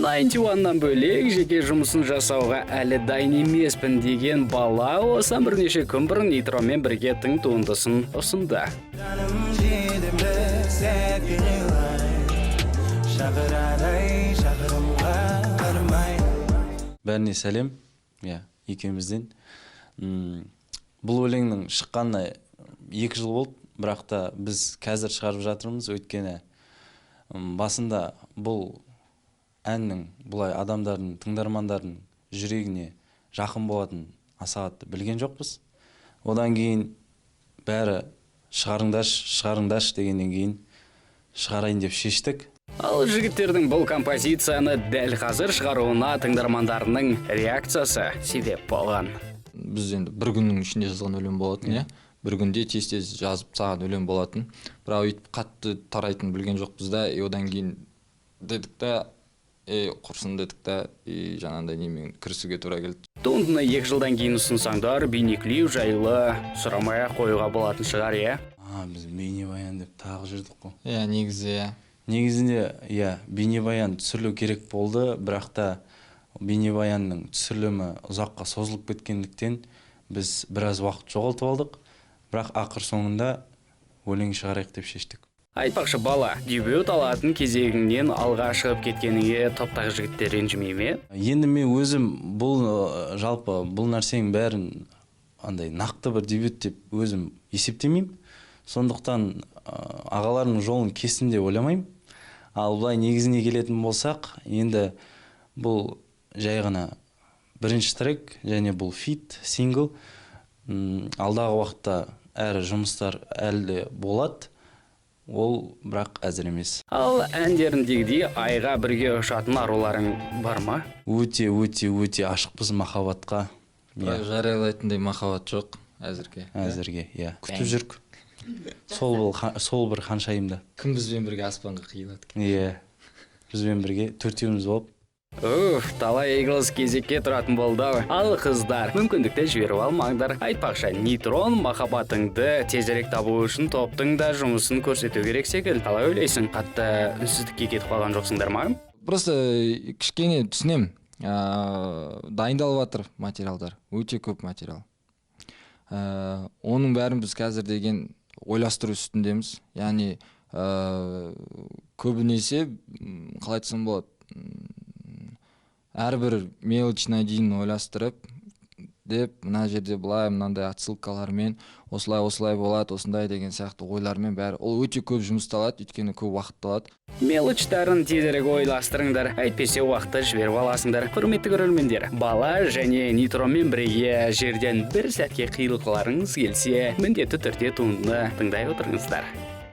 Ninety One-нан бөлек жеке жұмысын жасауға әлі дайын емеспін деген Бала осыдан бірнеше күн бұрын Нейтронмен бірге тың туындысын ұсынды. Жаным жетемді сәтке қилай, шақырады ай шақырымға қармай. Бәріне сәлем, иә, екеумізден. Бұл өлеңнің шыққанына 2 жыл болды, бірақ та біз қазір шығарып жатырмыз, өйткені басында бұл әннің бұлай адамдардың, тыңдармандардың жүрегіне жақын болатын аса қатты білген жоқпыз. Одан кейін бәрі «шығарыңдаршы, шығарыңдаршы» дегеннен кейін шығарайын деп шештік. Ал жігіттердің бұл композицияны дәл қазір шығаруына тыңдармандарының реакциясы себеп болған. Біз енді бір күннің ішінде жазған өлең болатын, иә, бір күнде тез тез жазып тастаған өлең болатын, бірақ өйтіп қатты тарайтынын білген жоқпыз да. И одан кейін дедік та, ей, құрсын дедік та, и жаңағындай немен кірісуге тура келді. Туындыны 2 жылдан кейін ұсынсаңдар, бейнеклип жайлы сұрамай ақ қоюға болатын шығар, иә? А, біз бейнебаян деп тағы жүрдік қой. Иә, негізі, иә. Негізінде, иә, бейнебаян түсірілу керек болды, бірақ та бейнебаянның түсірілімі ұзаққа созылып кеткендіктен, біз біраз уақыт жоғалтып алдық, бірақ ақыр соңында өлең шығарайық деп шештік. Айтпақшы, Бала, дебют алатын кезегіңнен алға шығып кеткеніңе топтағы жігіттер ренжімей ме? Енді мен өзім бұл жалпы бұл нәрсенің бәрін андай нақты бір дебют деп өзім есептемеймін, сондықтан ағаларымның жолын кестім деп ойламаймын. Ал былай негізіне келетін болсақ, енді бұл жай ғана бірінші трек және бұл фит сингл. Алдағы уақытта әрі жұмыстар әлі де болады, ол бірақ әзір емес. Ал әндеріндегідей айға бірге ұшатын аруларың бар ма? Өте, өте, өте ашықпыз махаббатқа. Бірақ жариялайтындай махаббат жоқ әзірге. Әзірге, иә, күтіп жүрік сол бұл сол бір ханшайымды. Кім бізбен бірге аспанға қиылады екен? Иә, бізбен бірге төртеуміз болып. Уф, талай Eagles кезекке тұратын болды ау. Ал қыздар, мүмкіндікті жіберіп алмаңдар. Айтпақшы, Нейтрон, махаббатыңды тезірек табу үшін топтың да жұмысын көрсету керек секілді. Қалай ойлайсың, қатты үнсіздікке кетіп қалған жоқсыңдар ма? Просто кішкене түсінемін, дайындалып жатыр материалдар, өте көп материал. Оның бәрін біз қазір деген ойластыру үстіндеміз, яғни көбінесе, қалай айтсам болады, әрбір мелочына дейін ойластырып деп, мына жерде былай, мынандай отсылкалармен, осылай осылай болады, осындай деген сияқты ойлармен бәрі. Ол өте көп жұмысты алады, өйткені көп уақытты алады. Мелочтарын тезірек ойластырыңдар, әйтпесе уақытты жіберіп аласыңдар. Құрметті көрермендер, Бала және Нейтронмен бірге жерден бір сәтке қиылғыларыңыз келсе, міндетті түрде туындыны тыңдай отырыңыздар.